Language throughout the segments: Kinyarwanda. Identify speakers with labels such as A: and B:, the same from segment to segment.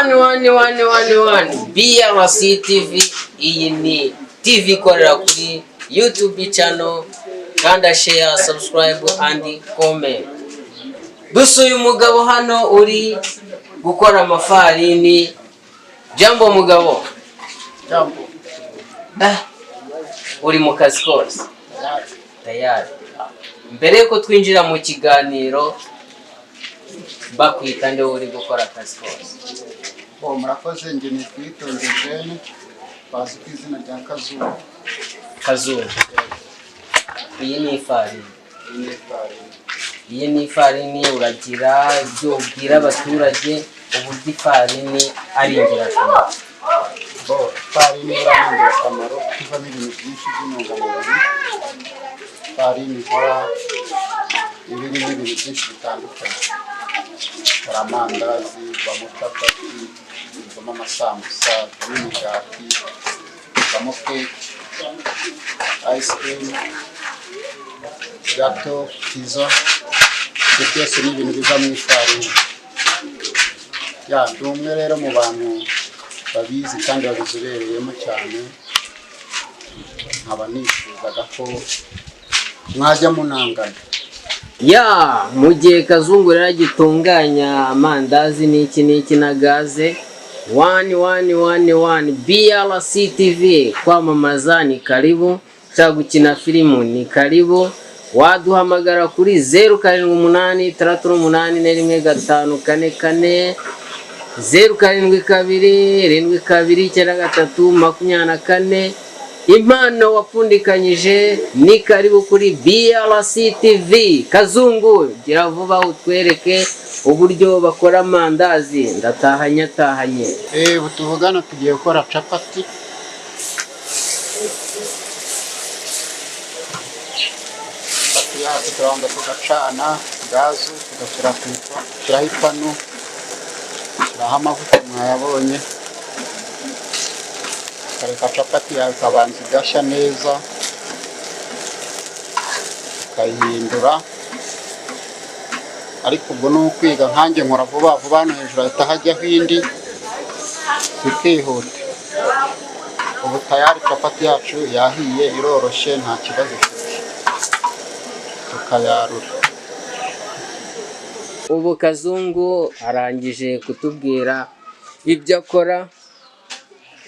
A: One one one one one BRC TV. Iyi ni TV ikorera kuri YouTube channel. Kanda share, subscribe and comment. Dusuye umugabo hano uri gukora amafarini. Jambo, mugabo.
B: Jambo.
A: Ah, uri mu kazi kose tayari. Mbere yuko twinjira mu kiganiro, bakwita nde, uri gukora akazi kose?
B: Bo, murakoze. Njye ni Twitonze Jene, bazi ku izina rya Kazungu.
A: Kazungu, iyi ni ifarini?
B: Iyi ni ifarini.
A: Iyi ni ifarini. Uragira ibyo ubwira abaturage uburyo ifarini ari ingirakamaro?
B: Bo, ifarini buriya ni ingirakamaro kuko ivamo ibintu byinshi by'intungamubiri. Ifarini nkora iba irimo ibintu byinshi bitandukanye. Hari amandazi, ivamo capati, ivamo amasambusa, ivamo imigati, ivamo keke, ice cream, gâteau, pizza. Ibyo byose ni ibintu biva mu ifarini. Ya, ndi umwe rero mu bantu babizi kandi babizobereyemo cyane, nkaba nifuzaga ko mwajya munangana.
A: Ya, mu gihe Kazungu rero agitunganya amandazi n'iki n'iki na gaze, one one one one BRC TV. Kwamamaza ni karibu, ushaka gukina filimu ni karibu, waduhamagara kuri 0786 815 44, 0727 2993 24. Impano wapfundikanyije ni karibu kuri BRC TV. Kazungu, gira vuba utwereke uburyo bakora amandazi, ndatahanye atahanye.
B: Ubu tuvugana tugiye gukora capati. Capati yacu turabanza tugacana gaze, tugashyira ku shyiraho ipanu, shyiraho amavuta mwayabonye, ukareka capati yawe ikabanza igashya neza, ukayihindura. Ariko ubwo ni ukwiga, nkanjye nkora vuba vuba, hano hejuru hahita hajyaho indi bikihuta. Ubu tayari capati yacu yahiye, iroroshye, nta kibazo ifite, tukayarura.
A: Ubu Kazungu arangije kutubwira ibyo akora.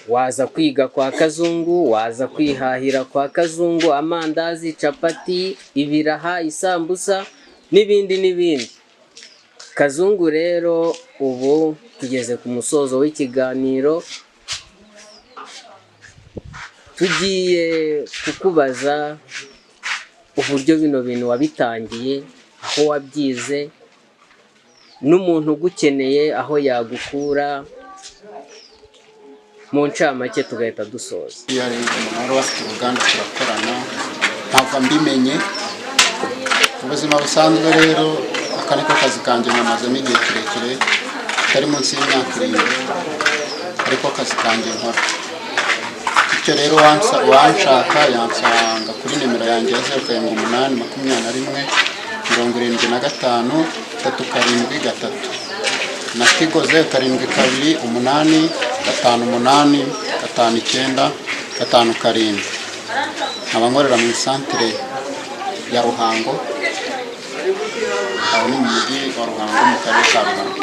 A: Waza kwiga kwa Kazungu, waza kwihahira kwa Kazungu amandazi, capati, ibiraha, isambusa n'ibindi n'ibindi. Kazungu rero, ubu tugeze ku musozo w'ikiganiro, tugiye kukubaza uburyo bino bintu wabitangiye, aho wabyize, n'umuntu ugukeneye aho yagukura, mu ncamake tugahita dusoza.
B: Iyo ari umuntu wari bafite uruganda turakorana, ntabwo mbimenye. Mu buzima busanzwe rero, aka niko kazi kanjye, nkamazemo igihe kirekire kitari munsi y'imyaka 7, ariko akazi kanjye nkora. Bityo rero uwanshaka yansanga kuri nimero yanjye ya 0782175373 na Tigo 0728585957. Nkaba nkorera mu isantire ya Ruhango, aho ni mu mujyi wa Ruhango, mu karere ka Ruhango.